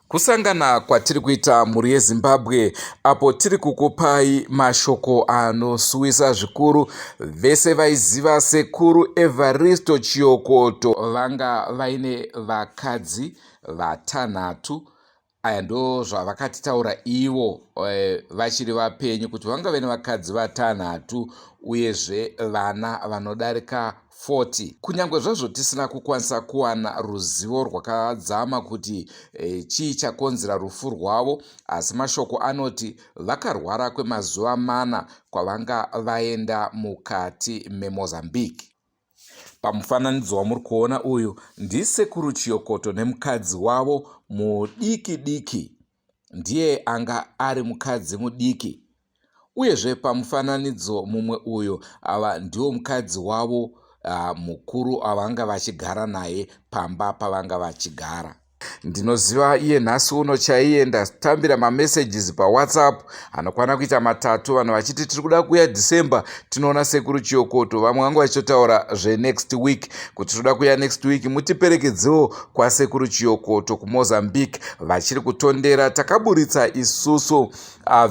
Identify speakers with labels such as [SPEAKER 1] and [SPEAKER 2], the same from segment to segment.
[SPEAKER 1] Kusangana kwatiri kuita mhuri yeZimbabwe apo tiri kukupai mashoko anosuwisa zvikuru. Vese vaiziva Sekuru Evaristo Chiyokoto vanga vaine vakadzi vatanhatu. Aya ndozvavakatitaura ivo eh, vachiri vapenyu kuti vanga vaine vakadzi vatanhatu uyezve vana vanodarika 40. Kunyangwe zvazvo tisina kukwanisa kuwana ruzivo rwakadzama kuti e, chii chakonzera rufu rwavo, asi mashoko anoti vakarwara kwemazuva mana kwavanga vaenda mukati meMozambique. Pamufananidzo wamuri kuona uyu ndiSekuru Chiyokoto nemukadzi wavo mudiki diki. Ndiye anga ari mukadzi mudiki. Uyezve pamufananidzo mumwe uyo ava ndiwo mukadzi wavo uh, mukuru avanga vachigara naye pamba pavanga vachigara. Ndinoziva iye nhasi uno chaiye ndatambira mamessages pawhatsapp anokwana kuita matatu vanhu vachiti tiri kuda kuuya December tinoona sekuru Chiyokoto. Vamwe vangu vachitotaura zvenext week kuti toda kuuya next week mutiperekedzewo kwasekuru Chiyokoto kuMozambique vachiri kutondera. Takaburitsa isusu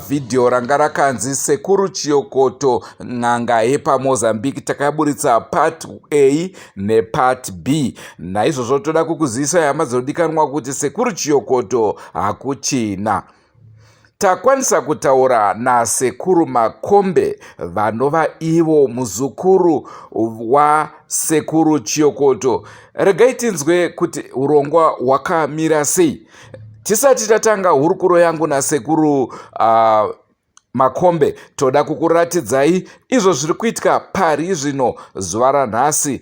[SPEAKER 1] vhidhiyo ranga rakanzi Sekuru Chiyokoto n'anga yepaMozambique. Takaburitsa part A nepart B. Naizvozvo toda kukuzivisai hama dzinodikanwa kuti Sekuru Chiyokoto hakuchina. Takwanisa kutaura naSekuru Makombe vanova ivo muzukuru waSekuru Chiyokoto. Regai tinzwe kuti urongwa hwakamira sei. Tisati tatanga hurukuro yangu naSekuru Makombe, toda kukuratidzai izvo zviri kuitika pari zvino zuva ranhasi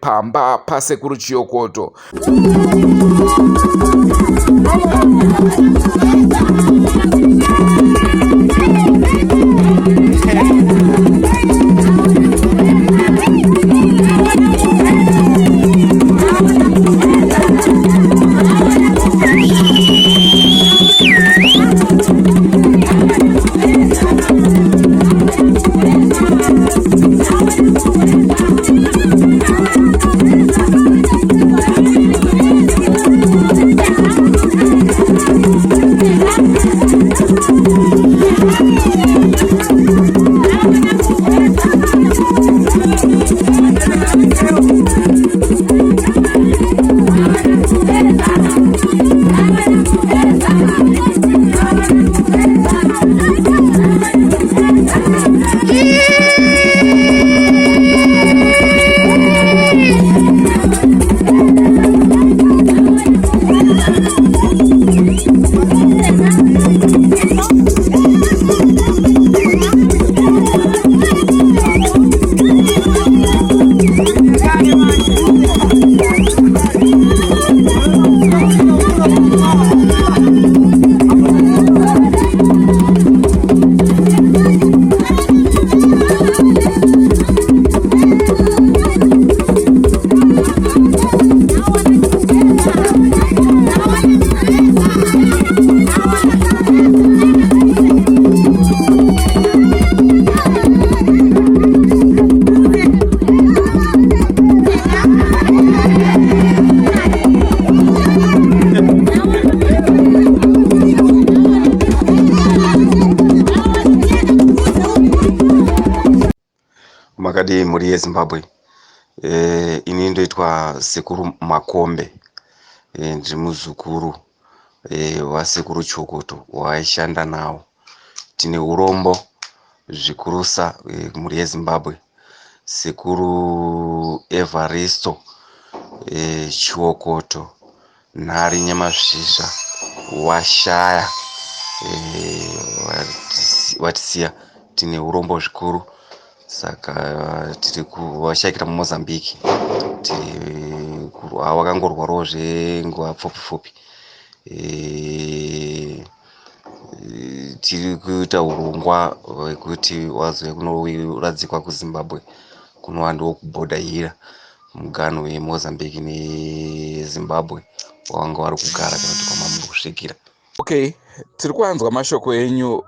[SPEAKER 1] pamba paSekuru Chiyokoto.
[SPEAKER 2] Makadii mhuri yeZimbabwe? Ini ndoitwa Sekuru Makombe. Ndiri muzukuru waSekuru Chokoto waaishanda nawo. Tine urombo zvikurusa mhuri yeZimbabwe. Sekuru Evaristo Chiwokoto Nhari Nyamasvisva washaya, watisiya. Tine urombo zvikuru. Saka tiri kuvashaikira muMozambique. Vakangorwarawo zvenguva pfupi pfupi. Tiri kuita hurongwa hwekuti vazouya kunoradzikwa kuZimbabwe kunova ndokubhodha hira muganhu weMozambique neZimbabwe kwavanga vari kugara kana kuti kwamamuri kusvikira.
[SPEAKER 1] Okay, tiri kuanzwa mashoko enyu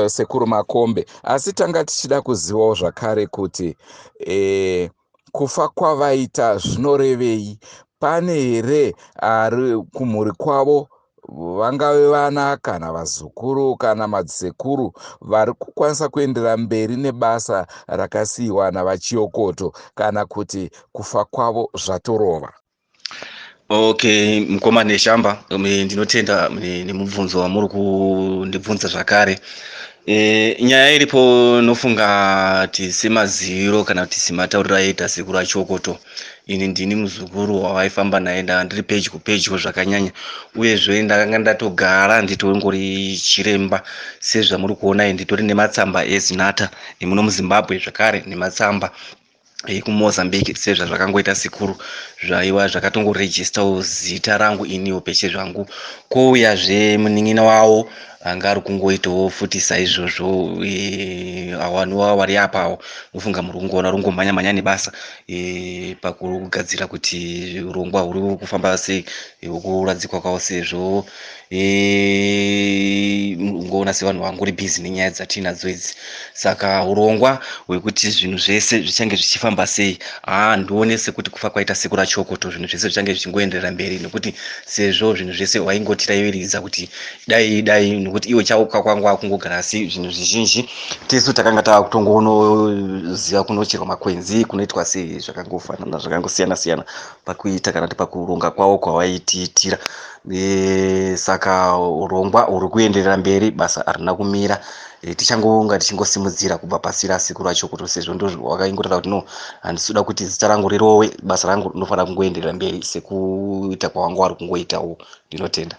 [SPEAKER 1] Sekuru Makombe, asi tanga tichida kuzivawo zvakare kuti kufa kwavaita zvinorevei? Pane here ari kumhuri kwavo vangave vana kana vazukuru kana madzisekuru vari kukwanisa kuendera mberi nebasa rakasiyiwa navachiyokoto kana kuti kufa kwavo zvatorova.
[SPEAKER 2] Okay, mukoma Neshamba, ndinotenda nemubvunzo wamuri kundibvunza zvakare. E, nyaya iripo nofunga kuti semaziviro kana kuti sematauriro aiita sekuru aChokoto, ini ndini muzukuru wawaifamba naye, ndanga ndiri pedyo pedyo zvakanyanya, uyezve ndakanga ndatogara nditongori chiremba sezvamuri kuona, nditori nematsamba eZinatha emuno muZimbabwe zvakare nematsamba ekumozambique sezvazvakangoita sekuru zvaiva zvakatongorejistawo zita rangu iniwo peche zvangu kouyazve munin'ina wawo anga ari kungoitawo futi saizvozvo e, awaniwa wari apawo ufunga muri kungoona uri kungomhanya mhanya nebasa e, pakugadzira kuti urongwa huri kufamba sei hwekuradzikwa kwavo sezvo e, ungoona sevanhu vangori busy nenyaya dzatiinadzo idzi saka urongwa hwekuti zvinhu zvese zvichange zvichifamba sei haa ndione sekuti kufa kwaita sekuru achokoto zvinhu zvese zvichange zvichingoenderera mberi nekuti sezvo zvinhu zvese waingotirayiridza kuti dai dai nekuti iwe chauka kwangu akungogara asi zvinhu zvizhinji tisu takanga tava kutongonoziva kunocherwa makwenzi kunoitwa sei zvakangofanana zvakangosiyana siyana pakuita kana kuti pakuronga kwavo kwawaitiitira e, saka urongwa huri kuenderera mberi basa harina kumira e, tichangonga tichingosimudzira kubva pasi rasi kuracho kuti sezvo ndowakaingotaura kuti no handisi kuda kuti zita rangu rirowe basa rangu rinofanira kungoenderera mberi sekuita kwawanga wari kungoitawo ndinotenda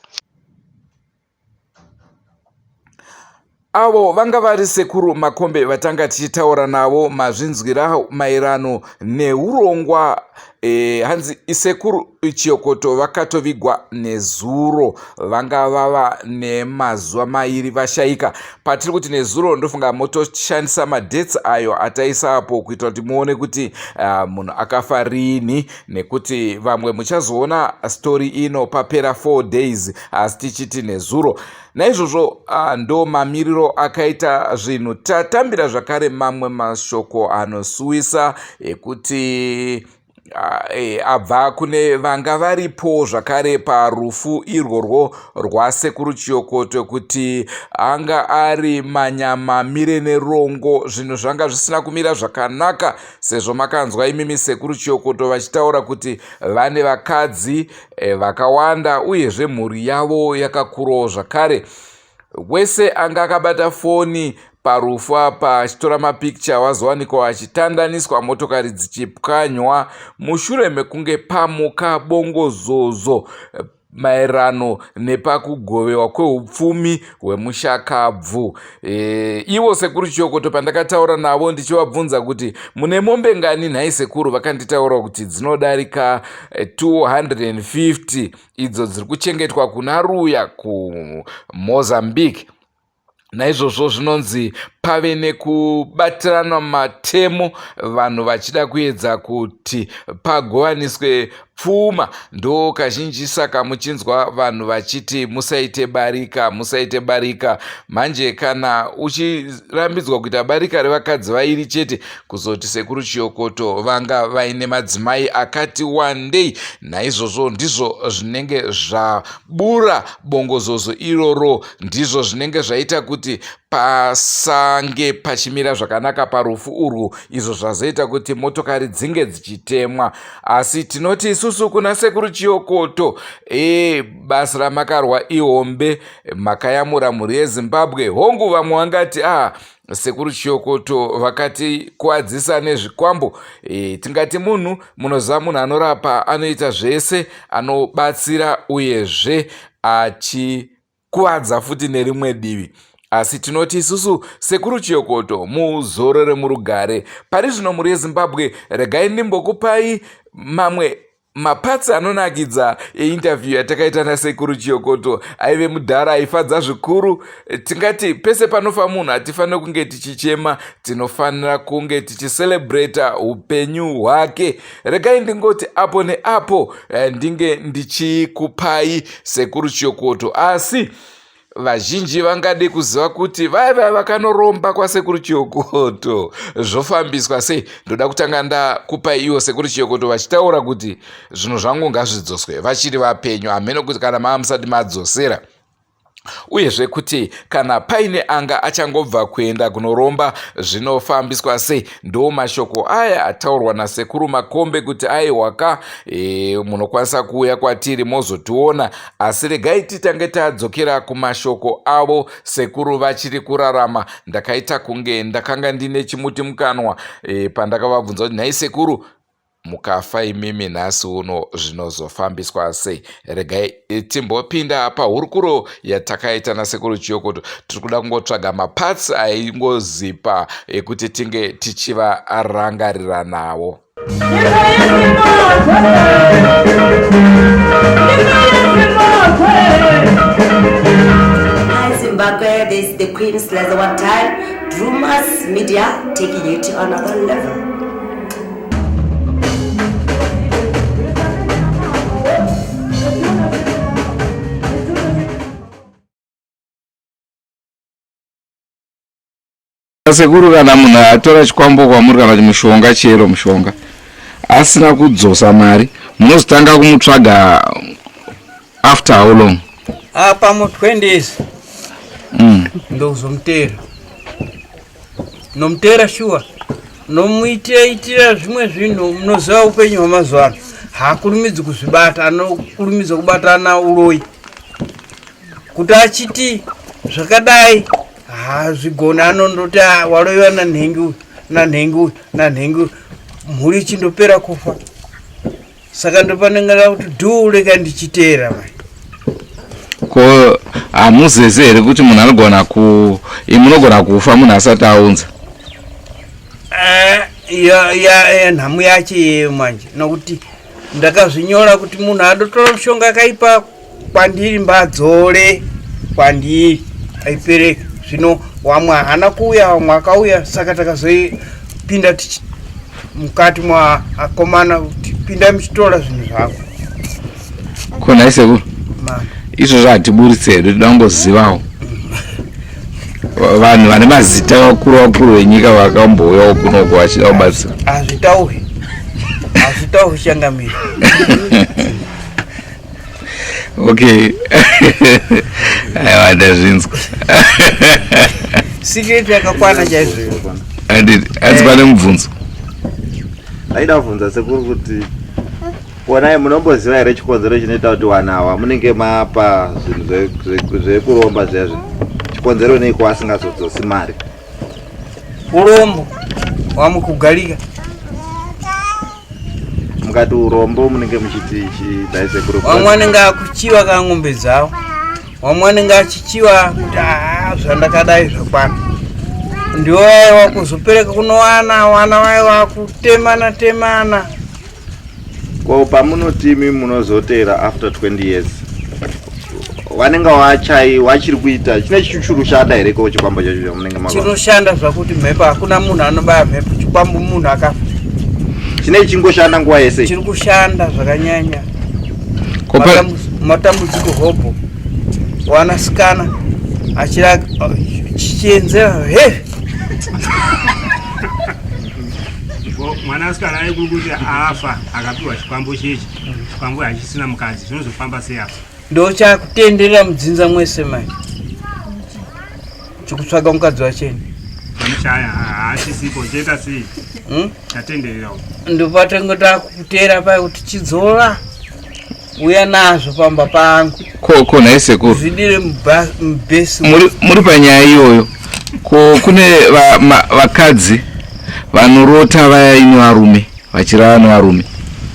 [SPEAKER 1] Avo vanga vari sekuru Makombe vatanga tichitaura navo mazvinzwira maererano neurongwa e, hanzi isekuru Chiyokoto vakatovigwa nezuro vanga vava nemazuva mairi vashaika. Patiri kuti nezuro ndofunga motoshandisa madates ayo ataisa apo kuitira kuti muone kuti uh, munhu akafa riini nekuti vamwe muchazoona story ino papera 4 days asi tichiti nezuro. Naizvozvo ah, ndo mamiriro akaita zvinhu. Tatambira zvakare mamwe mashoko anosuwisa ekuti ah, eh, abva kune vanga varipo zvakare parufu irworwo rwasekuru Chiyokoto kuti anga ari manyama mire nerongo, zvinhu zvanga zvisina kumira zvakanaka sezvo makanzwa imimi sekuru Chiyokoto vachitaura kuti vane vakadzi eh, vakawanda uyezve mhuri yavo yakakurawo zvakare wese anga akabata foni parufu apa achitora mapikicha wazowanikwa achitandaniswa motokari dzichipwanywa mushure mekunge pamuka bongozozo maererano nepakugovewa kweupfumi hwemushakabvu e, ivo sekuru chiyokoto pandakataura navo ndichivabvunza kuti mune mombe ngani nhai sekuru vakanditaura kuti dzinodarika 250 eh, idzo dziri kuchengetwa kuna ruya kumozambique Naizvozvo zvinonzi pave nekubatirana matemo vanhu vachida kuedza kuti pagovaniswe pfuma. Ndo kazhinji saka muchinzwa vanhu vachiti musaite barika, musaite barika. Manje kana uchirambidzwa kuita barika revakadzi vairi chete, kuzoti sekuru Chiyokoto vanga vaine madzimai akati wandei. Naizvozvo ndizvo zvinenge zvabura bongozozo iroro ndizvo zvinenge zvaita kuti pasange pachimira zvakanaka parufu urwu izvo zvazoita kuti motokari dzinge dzichitemwa asi tinoti isusu kuna sekuru chiyokoto e basa ramakarwa ihombe makayamura mhuri yezimbabwe hongu vamwe vangati a ah, sekuru chiyokoto vakati kuadzisa nezvikwambo e, tingati munhu munoziva munhu anorapa anoita zvese anobatsira uyezve achikuvadza futi nerimwe divi asi tinoti isusu sekuru chiyokoto muzorore murugare pari zvino mhuri yezimbabwe regai ndimbokupai mamwe mapatsi anonakidza einterview yatakaita nasekuru chiyokoto aive mudhara aifadza zvikuru tingati pese panofa munhu hatifaniri kunge tichichema tinofanira kunge tichicelebrata upenyu hwake regai ndingoti apo neapo eh, ndinge ndichikupai sekuru chiyokoto asi Vazhinji vangade kuziva kuti vaya vaya vakanoromba kwasekuru Chiyokoto zvofambiswa sei. Ndoda kutanga ndakupai iwo sekuru Chiyokoto vachitaura kuti zvinhu zvangu ngazvidzoswe vachiri vapenyu, hameno kuti kana mava musati madzosera uyezve kuti kana paine anga achangobva kuenda kunoromba zvinofambiswa sei. Ndo mashoko aya ataurwa nasekuru Makombe kuti aiwaka e, munokwanisa kuuya kwatiri mozotiona, asi regai titange tadzokera kumashoko avo sekuru vachiri kurarama. Ndakaita kunge ndakanga ndine chimuti mukanwa e, pandakavabvunza kuti nhai sekuru, mukafa imimi nhasi uno zvinozofambiswa sei? Regai eh, timbopinda pahurukuro yatakaita nasekuru Chiyokoto. Tiri kuda kungotsvaga maparts aingozipa ekuti tinge tichivarangarira nawo.
[SPEAKER 3] Hi Zimbabwe, this is the Queen Slazer one time. Drumas Media taking you to another level.
[SPEAKER 1] Sekuru, kana munhu atora chikwambo kwamuri kana kuti mushonga, chero mushonga, asina kudzosa mari, munozotanga kumutsvaga after how long?
[SPEAKER 4] Apa mu 20 years. Ndozomutera, nomutera shuwa, nomuitira itira zvimwe zvinhu. Munoziva upenyu hwamazuva ano, haakurumidzi kuzvibata, anokurumidza kubatana uroyi kuti achiti zvakadai haazvigoni, anondoti "Ah, waroyiwa nanhengi uyu, nanhengi uyu, nanhengi uyu," mhuri ichindopera kufa. Saka ndopanenge kuti dhuu, rega ndichiteera mai.
[SPEAKER 1] Ko hamuzeze here kuti munhu anogona ku munogona kufa munhu asati aunza?
[SPEAKER 4] Eh, ya nhamu yacho iyeyo manje, nokuti ndakazvinyora kuti munhu adotora mushonga akaipa kwandiri mbadzore kwandiri aipereka. Zvino wamwe haana kuuya, wamwe akauya, saka takazopinda tichi mukati mwa akomana kuti pindai muchitora zvinhu zvako.
[SPEAKER 1] Ko nhai sekuru,
[SPEAKER 4] Ma.
[SPEAKER 1] izvozvo hatiburitse hedu, toda kungozivawo vanhu vane mazita vakuru vakuru venyika vakambouyawo kunoko vachida kubatsira.
[SPEAKER 4] Hazvitaurwi, hazvitaurwi, changamire.
[SPEAKER 1] Okay, aiwa, ndazvinzwa.
[SPEAKER 4] Secret yakakwana chaizvo.
[SPEAKER 1] Handiti hanzi pane mubvunzo?
[SPEAKER 5] Aida kubvunza sekuru kuti onai, munomboziva here chikonzero chinoita kuti vanhu ava munenge mapa zvinhu zvekuromba zviya, chikonzero neiko asingazodzosi mari?
[SPEAKER 4] Urombo, wamwe kugarika.
[SPEAKER 5] Mukati urombo munenge muchiti chidai sekuru?
[SPEAKER 4] Wamwe anenge akuchiva kang'ombe dzavo, wamwe anenge achichiva kuti aa, zvandakadai zvakwana. Ndiwo vaiwa kuzopereka kunowana wana vaiwa kutemana temana.
[SPEAKER 5] Ko pamunoti imi munozotera after 20 years, vanenge wachai wachiri kuita chine chichurushanda here ko chikwambo chacho chamunenge maka?
[SPEAKER 4] Chinoshanda zvakuti mhepo, hakuna munhu anobaya mhepo chikwambo munhu akafa.
[SPEAKER 5] Chine chingoshanda nguva yese?
[SPEAKER 4] Chiri kushanda zvakanyanya.
[SPEAKER 1] Ko
[SPEAKER 4] Matambudziko hobho, wanasikana achira chichienzera he.
[SPEAKER 6] Mwanasikana ari kuri kuti afa akapiwa chikwambo chechi, chikwambo hachisina mukadzi, zvinozofamba sei apa?
[SPEAKER 4] Ndochakutenderera mudzinza mwese mai, chikutsvaga mukadzi wacheni.
[SPEAKER 6] Chamuchaya haachisipo, choita sei? Chatenderera uko.
[SPEAKER 4] Ndopatenge takutera pai kuti chidzora, uya nazvo pamba pangu.
[SPEAKER 1] Ko nhai sekuru,
[SPEAKER 4] zvidire mubhesi.
[SPEAKER 1] Muri panyaya iyoyo, ko kune vakadzi vanorota vaya ine varume, vachirara nevarume?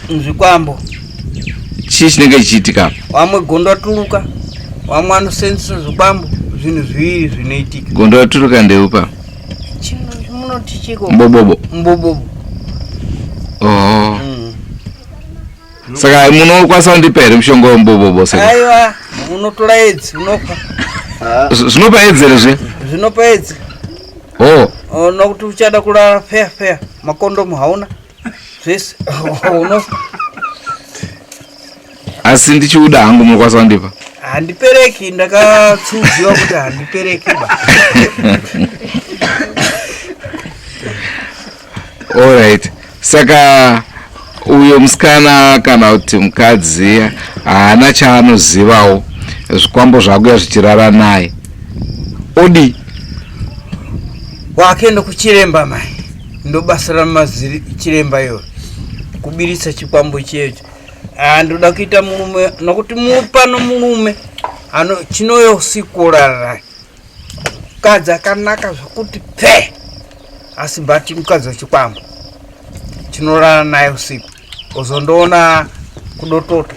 [SPEAKER 4] Zvikwambo.
[SPEAKER 1] Chii chinenge chichiitika apa?
[SPEAKER 4] Wamwe gondo aturuka, wamwe anosenzesa zvikwambo, zvinhu zviviri zvinoitika.
[SPEAKER 1] Gondo raturuka ndeupa?
[SPEAKER 4] Chinhu munoti chiko?
[SPEAKER 1] Mbobobo.
[SPEAKER 4] Mbobobo.
[SPEAKER 1] Oh. Saka munokwanisa kundipa here mushonga wembobobo sekuru?
[SPEAKER 4] Aiwa, unotora edzi unopa.
[SPEAKER 1] Zvinopa edzi here zve?
[SPEAKER 4] Zvinopa edzi.
[SPEAKER 1] Oh.
[SPEAKER 4] Oh, nokuti uchada kurara feya feya, makondomu hauna, zvese unofa.
[SPEAKER 1] Asi ndichiuda hangu, munokwanisa kundipa?
[SPEAKER 4] Handipereki, ndakatsudziwa kuti handipereki ba.
[SPEAKER 1] Alright, saka uyo musikana kana kuti mukadzi haana chaanozivawo, zvikwambo zvakuya zvichirara naye, odi
[SPEAKER 4] Wakuenda kuchiremba mai, ndobasa ramaziri chiremba iyo kubiritsa chikwambo chiyecho. Ah, ndoda kuita murume nokuti pano murume ano chinoyo usiku orara mukadzi akanaka zvokuti pfe, asi bati mukadzi wechikwambo chinorara naye usiku, uzondoona kudotota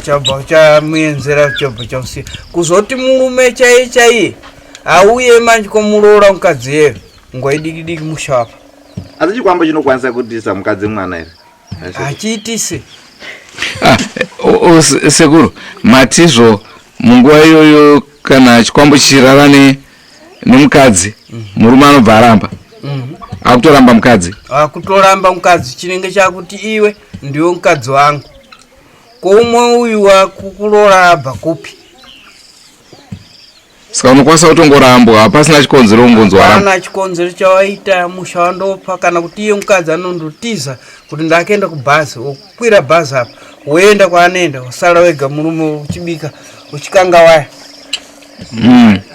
[SPEAKER 4] chabva chamuenzera, chabva chamusiya. Kuzoti murume chaiye chaiye auye manje komuroora mukadzi yeyo nguva idiki diki musha wapa.
[SPEAKER 5] Asi chikwambo chinokwanisa kuitisa mukadzi mwana here?
[SPEAKER 4] Hachiitise.
[SPEAKER 1] Ah, sekuru, matizvo munguva iyoyo kana chikwambo chichirara nemukadzi, murume anobva aramba, akutoramba mukadzi.
[SPEAKER 4] Akutoramba mukadzi, chinenge chakuti iwe ndiwe mukadzi wangu, ko umwe uyu wakukuroora abva kupi?
[SPEAKER 1] Saka unokwanisa kutongorambwa pasina chikonzero, ungonzi waramba?
[SPEAKER 4] Pana chikonzero chawaita, musha wandopa, kana kuti iye mukadzi anondotiza kuti ndakaenda kubhazi, wokwira bhazi apa woenda kwaanoenda, wasara wega murume uchibika uchikanga waya.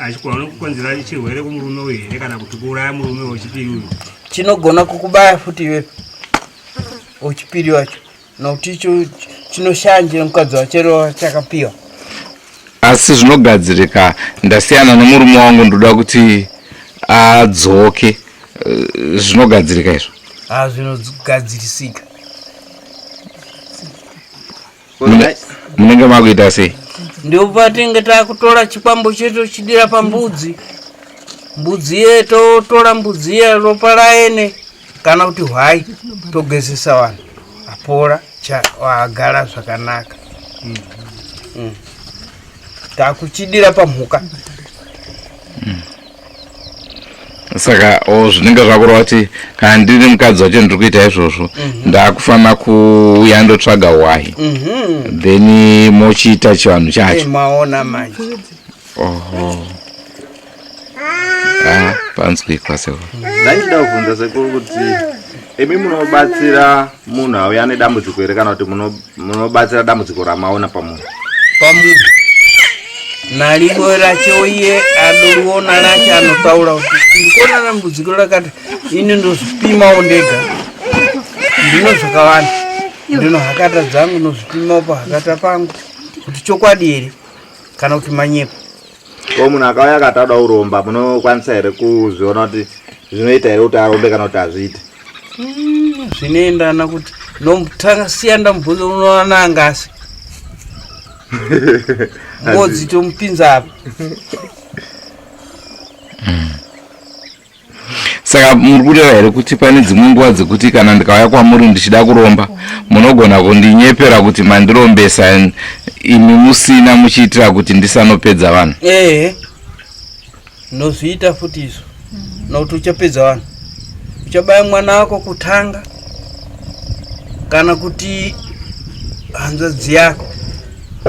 [SPEAKER 6] Achigona kukonzera chirwere kumurume uyu here, kana kuti kuuraya murume wechipiri uyu?
[SPEAKER 4] Chinogona kukubaya futi iwewe wechipiri wacho, nokuti icho chinoshanje mukadzi wachero chakapiwa.
[SPEAKER 1] Asi zvinogadzirika? Ndasiyana nemurume wangu, ndoda kuti adzoke, zvinogadzirika izvo?
[SPEAKER 4] Ha, zvinogadzirisika.
[SPEAKER 1] Munenge makuita sei?
[SPEAKER 4] Ndipo patinenge takutora chikwambo chetu chidira pambudzi, mbudzi iye totora mbudzi iye ropa raene kana kuti hwai, togezesa vanhu, apora, wagara zvakanaka. Takuchidira pamhuka.
[SPEAKER 1] Saka o zvinenge zvakureva kuti kana ndiri mukadzi wacho ndiri kuita izvozvo, ndakufanira kuuya ndotsvaga hwai, then mochiita chivanhu chacho?
[SPEAKER 4] Maona manje.
[SPEAKER 1] Oho, ah, panzwikwa sekuru.
[SPEAKER 5] Ndaichida kubvunza sekuru kuti imi munobatsira munhu auya nedambudziko here, kana kuti munobatsira dambudziko ramaona pamunhu?
[SPEAKER 4] Pamunhu narimwe racho iye anoriona racho, anotaura kuti ndikuona dambudziko rakati, ini ndozvipimawo ndega. Ndino zvakawanda, ndino hakata dzangu, ndozvipimawo pahakata pangu kuti chokwadi here kana kuti manyepo.
[SPEAKER 5] Ko munhu akauya akati ada kuromba, munokwanisa here kuzviona kuti zvinoita here kuti arombe kana kuti hazviiti?
[SPEAKER 4] Zvinoendana kuti nomutanga siya ndamubvunza, unoona angasi mbodzi tomupinza apa.
[SPEAKER 1] Saka muri kureva here kuti pane dzimwe nguva dzekuti kana ndikauya kwamuri ndichida kuromba, munogona kundinyepera kuti mandirombesa imi musina, muchiitira kuti ndisanopedza vanhu?
[SPEAKER 4] Ehe, ndozviita futi izvo, nokuti uchapedza vanhu, uchabaya mwana wako kutanga kana kuti hanzvadzi yako,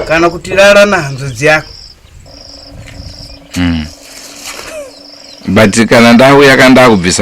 [SPEAKER 4] kana kuti rara nahanzvadzi yako.
[SPEAKER 1] But kana ndauya kandakubvisa